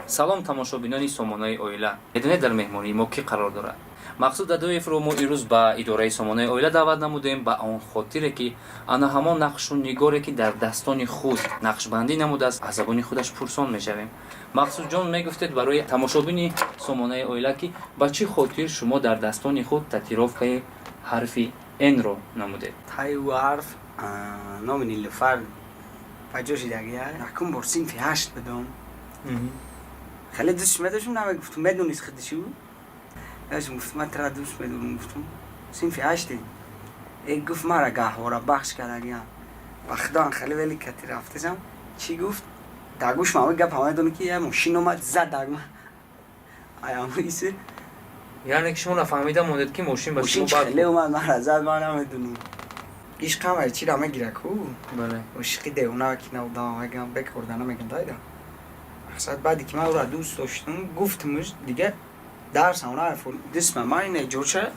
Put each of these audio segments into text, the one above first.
Салом, тамошобинони Сомонаи оила! Медонед, дар меҳмонии мо кӣ қарор дорад? Мақсуд Дадоевро мо имрӯз ба идораи Сомонаи оила даъват намудем ба он хотире, ки ана ҳамон нақшу нигоре, ки дар дастони худ нақшбандӣ намудааст, аз забони худаш пурсон мешавем. Мақсудҷон, мегуфтед барои тамошобини Сомонаи оила, ки ба чӣ хотир шумо дар дастони худ татуировкаи ҳарфи Нро намудед? Таи ӯ ҳарф номи Нилуфар ба ҷо шидагия. Якум бор синфи ҳашт будам, хеле дӯстш медоштам, намегуфтум, медонист худишу. Яшм гуфтум: «Ман тра дӯст медорам», гуфтум. Синфи ҳаштем. Э, гуфт, мара гаҳвора бахш кардагиям. Ба худоам, хеле вели кати рафтасам. Чӣ гуфт дар гӯшм, ҳама гап ҳама медонӣ, ки я мошин омад, зад дагма аямиси. Яъне ки шумо нафаҳмида мондед, ки мошин ба мошин шумо хеле омад, мара зад, ман намедонам. Ишқам чира мегира ку. Ошиқи девона ки набудам, мегам, бекорда намегам, дайда. Мақсад, баъде ки ман ӯра дӯст доштам, гуфтумш, дига дарсам нарафт. Дӯстма ман ина ҷоша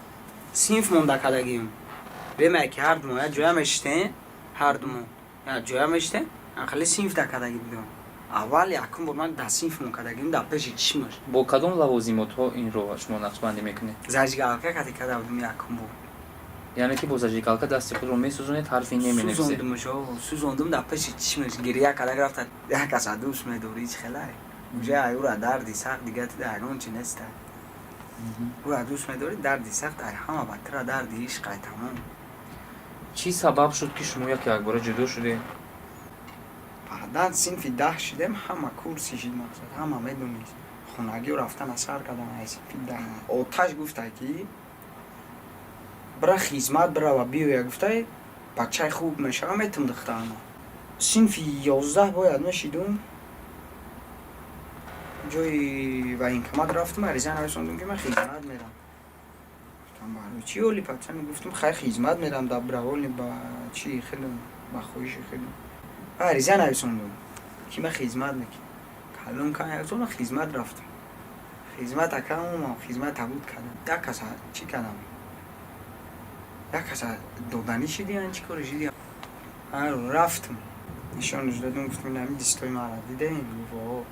синф монда кардагим. Бемая ки ҳар думо як ҷоя мешитем, ҳар думо як ҷоя мешитем, хеле синф да кардагӣ будам. Аввал якум бор ман дар синф мон кардагим, дар пеши чишмаш. Бо кадом лавозимотҳо инро шумо нақшбандӣ мекунед? Зажигалка кати карда будем якум бор. Яъне ки бо зажигалка дасти худро месӯзонед, ҳарфи не менависед? Сӯзондумш, сӯзондум дар пеши чишмаш. Гиря карда рафта. Як каса дӯст медорӣ, чӣ хелай уже ай ӯра дарди сахт дига тида ягон чи неста. Ӯра дӯст медорӣ, дарди сахт ай ҳама бадтара дарди ишқ ай, тамом. Чӣ сабаб шуд, ки шумо яке якбора ҷудо шудед? Баъдан синфи 10 шидем, ҳама курси шид, мақсад, ҳама медонист. Хонагиё рафтан асар кардан ай синфи 10. Оташ гуфтай, ки бира хизмат бирава, биёя, гуфтай, бачаи хуб мешава, метум духтарама. Синфи 11 бояд мешидум, ҷои военкомат рафтум, ариза нависондум, ки ман хизмат мерам. Гуфтам: «Барои чӣ, оли пацани?» Гуфтум: «Хай, хизмат мерам, добровольно, ба чи хелам, ба хоҳиши хелам». Ариза нависондум, ки ман хизмат мекунам. Калон кан як сол хизмат рафтам. Хизмат акам омам, хизмат табуд кардам. Як каса чӣ кардам, як каса доданӣ шидиан, чӣ коре шидиан. Рафтам, нишонаш додум, гуфтум: «Инами дистои мара дидем?» Гуфт: «О».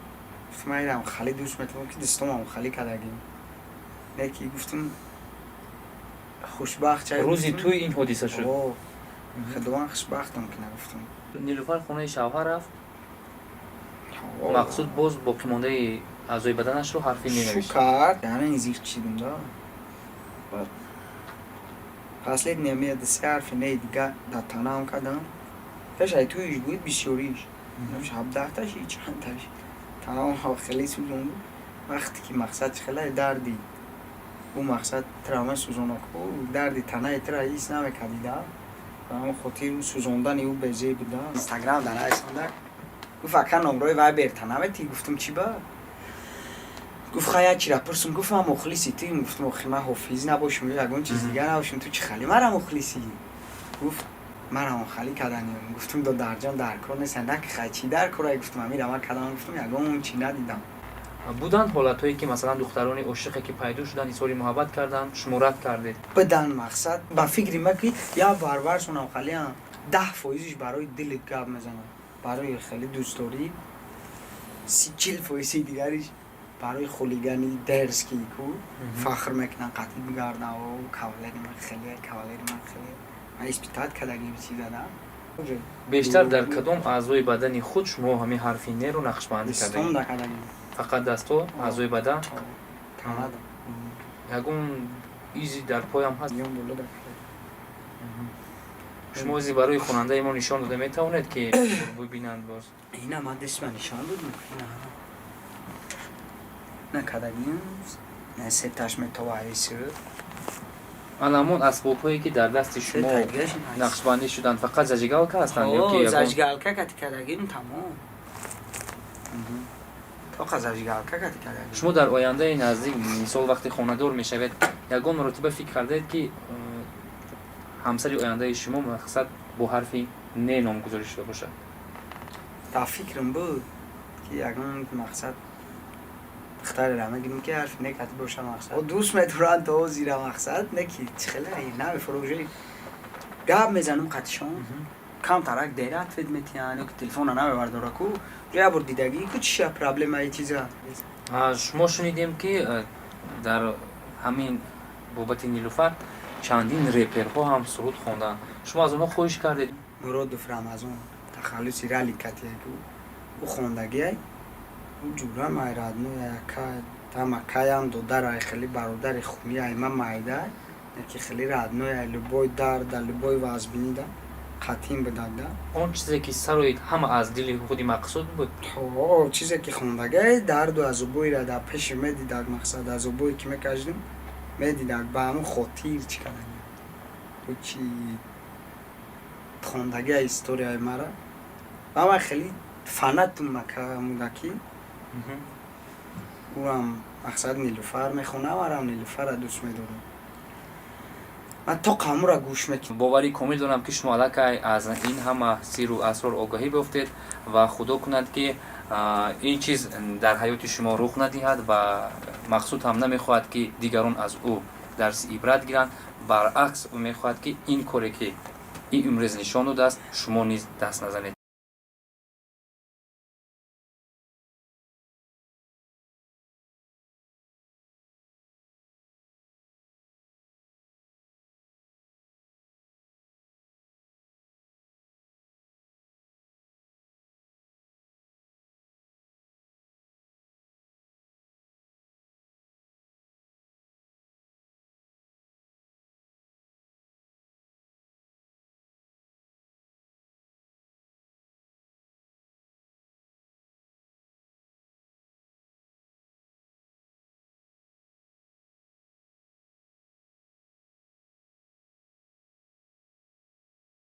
Гуфтум: «Ман инам хали дӯст метавонам, ки дистомам хали кардагим не». Ки гуфтум: «Хушбахт чай». Рӯзи тӯй ин ҳодиса шуд? Худованд хушбахтам ки нагуфтум. Нилуфар хонаи шавҳар рафт, Мақсуд боз боқимондаи аъзои баданашро ҳарфи не навишт. Кард, яъне зиқ чидум да. Последняя меяд, се ҳарфи не дига дар танаам кардам. Пеш ай туиш буд, бисёриш, 17-таш, чандташ танаам хеле сӯзонду. Вақте ки, мақсад, хеле дарди ӯ, мақсад, травма сӯзонаку, дарди танаи тра ҳис намекардида. Ба ҳамон хотир сӯзондани ӯ безеб буда. Инстаграм дар нависонда, гуфт: «Ака, номрои вайберта наметӣ?» Гуфтум: «Чӣ ба?» Гуфт: «Хай, як чира пурсум». Гуфт: «Ман мухлиси ту». Гуфтум: «Охи, ман ҳофиз набошам ё ягон чиз дигар набошам, ту чӣ хали мара мухлисӣ?» Гуфт: «Мара хали каданиём». Гуфтум: «Додарҷон, дар кор нест». Наки хай, чӣ дар кора? Гуфтум: «Амира ман кадам». Гуфтум: «Ягон чӣ надидам». Буданд ҳолатҳое, ки масалан духтарони ошиқе ки пайдо шуданд, изҳори муҳаббат карданд, шумо рад кардед? Бидан, мақсад, ба фикри ма, ки як барбаршонам халиам, 10 фоизиш барои дилит гап мезанад, барои хеле дӯстдорӣ, 30-40 фоизи дигариш барои хулигани дерзкий ку фахр мекунанд, қатъи бигардан: «Кавалери ман хеле, кавалери ман хеле». Ман испытать кардагим чизада. Бештар дар кадом аъзои бадани худ шумо ҳамин ҳарфи неро нақшбандӣ Дастом кардагед? Кардагим. Фақат дастҳо, аъзои бадан? Танадам. Ягон изи дар поям ҳаст? Ён боло дар. Шумо изи барои хонандаи мо нишон дода метавонед, ки бибинанд боз? Ина ман дастма нишон додам, ина на кардагим, на сеташ метова айсу. Анамон асбобҳое, ки дар дасти шумо нақшбандӣ шуданд, фақат зажигалка ҳастанд ё ки Зажигалка кати кардагим, тамом, тоқа зажигалка кати кардагим. Шумо дар ояндаи наздик, мисол, вақте хонадор мешавед, ягон маротиба фикр кардаед, ки ҳамсари ояндаи шумо, мақсад, бо ҳарфи не номгузорӣ шуда бошад? Дар фикрам буд, ки ягон, мақсад, духтареро мегирем, ки ҳарфи не кати боша. Мақсад, дӯст медоранд то зира, мақсад, не ки чӣ хеле намефурӯши, гап мезанам қатишон. Камтарак дера ответ метиҳанд ё ки телефона намебардора ку. Я бор дидагӣ ку, чиша проблемаи чиза. Шумо шунидем, ки дар ҳамин бобати Нилуфар чандин реперҳо ҳам суруд хонданд. Шумо аз онҳо хоҳиш кардед? Муродов Рамазон, тахаллуси Раликатия, ки ӯ хондагиай, ӯ ҷурам ай, родной ака, там акаям додарай, хеле бародари хуни ай ма майдай, яки хеле родной ай, любой дарда, любой вазбинида қатъин будада. Он чизе, ки сароид, ҳама аз дили худи Мақсуд буд? Ҳо, чизе, ки хондагай, дарду азобоира дар пеши медидак, мақсад, азобое, ки мекашидим, медидак, ба ҳамон хотир чӣ кардагӣ, чи хондагиа историяи мара. Ама хеле фанатум макамудаки ӯам, мақсад, Нилуфар мехонам, арам Нилуфара дӯст медорам, ман то қамура гӯш мекунам. Боварӣ комил дорам, ки шумо аллакай аз ин ҳама сиру асрор огоҳӣ биёфтед ва Худо кунад, ки ин чиз дар ҳаёти шумо рух надиҳад ва Мақсуд ҳам намехоҳад, ки дигарон аз ӯ дарси ибрат гиранд. Баръакс, ӯ мехоҳад, ки ин коре, ки ин имрӯз нишон додааст, шумо низ даст назанед.